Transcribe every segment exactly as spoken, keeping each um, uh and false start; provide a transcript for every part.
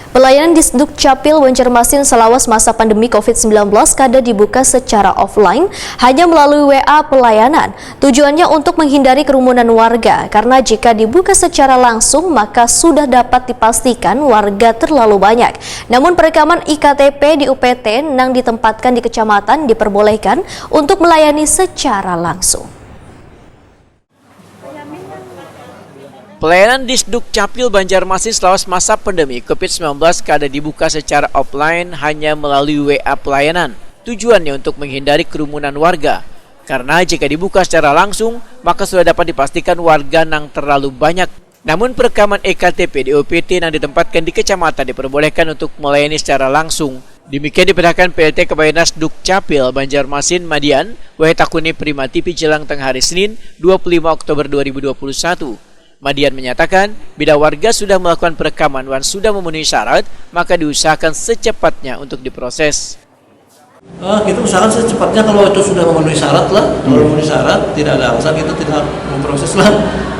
Pelayanan di Sdukcapil Banjarmasin salawas masa pandemi covid sembilan belas kada dibuka secara offline, hanya melalui W A pelayanan. Tujuannya untuk menghindari kerumunan warga, karena jika dibuka secara langsung, maka sudah dapat dipastikan warga terlalu banyak. Namun, perekaman I K T P di U P T nang ditempatkan di kecamatan diperbolehkan untuk melayani secara langsung. Pelayanan di Sdukcapil Banjarmasin selawas masa pandemi covid sembilan belas kada dibuka secara offline, hanya melalui W A pelayanan. Tujuannya untuk menghindari kerumunan warga. Karena jika dibuka secara langsung, maka sudah dapat dipastikan warga nang terlalu banyak. Namun, perekaman E K T P di U P T nang ditempatkan di kecamatan diperbolehkan untuk melayani secara langsung. Demikian dipindahkan P L T Kepala Dinas Dukcapil Banjarmasin Madian, Wahid Takuni Prima T V Jelang Tengah Hari Senin, dua puluh lima Oktober dua ribu dua puluh satu. Madian menyatakan, bila warga sudah melakukan perekaman wan sudah memenuhi syarat, maka diusahakan secepatnya untuk diproses. Uh, kita usahakan secepatnya kalau itu sudah memenuhi syarat lah. Kalau memenuhi syarat, tidak ada alasan kita tidak memproses lah.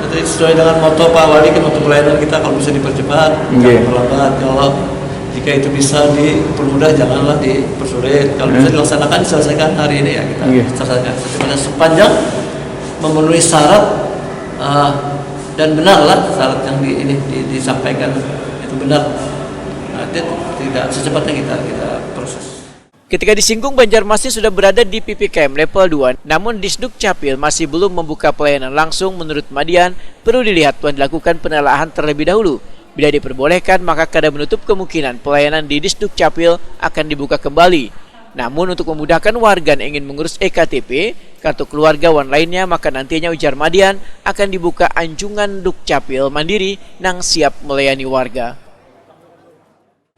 Jadi sesuai dengan moto Pak Wali, moto pelayanan kita, kalau bisa dipercepat, jangan terlambat. Kalau jika itu bisa dipermudah, janganlah dipersulit. Kalau bisa dilaksanakan, diselesaikan hari ini, ya kita Iya. selesaikan secepatnya sepanjang memenuhi syarat uh, dan benarlah syarat yang di, ini di, disampaikan itu benar. Nah, dia tidak secepatnya kita kita proses. Ketika disinggung, Banjarmasin sudah berada di P P K M level dua, namun Disdukcapil masih belum membuka pelayanan langsung. Menurut Madian, perlu dilihat wan dilakukan penelaahan terlebih dahulu. Bila diperbolehkan, maka kada menutup kemungkinan pelayanan di Disdukcapil akan dibuka kembali. Namun, untuk memudahkan warga yang ingin mengurus E K T P, kartu keluarga wan lainnya, maka nantinya, ujar Madian, akan dibuka anjungan Dukcapil mandiri nang siap melayani warga.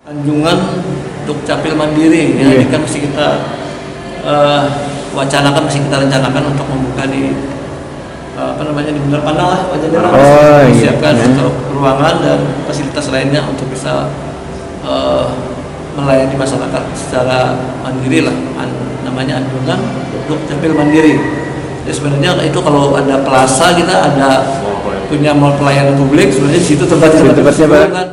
Anjungan Dukcapil mandiri, ya, Iya. Ini kan masih kita eh, wacanakan, masih kita rencanakan untuk membuka di eh, apa namanya, di Benar Pandang lah, Pak Jenderal. Oh, iya. Siapkan Hmm. untuk ruangan dan fasilitas lainnya untuk bisa eh, melayani masyarakat secara mandiri lah, an- namanya anjungan Dukcapil mandiri. Ya, sebenarnya itu kalau ada plaza, kita ada punya mall pelayanan publik, sebenarnya di situ tempatnya. Di tempatnya, Pak. Kan.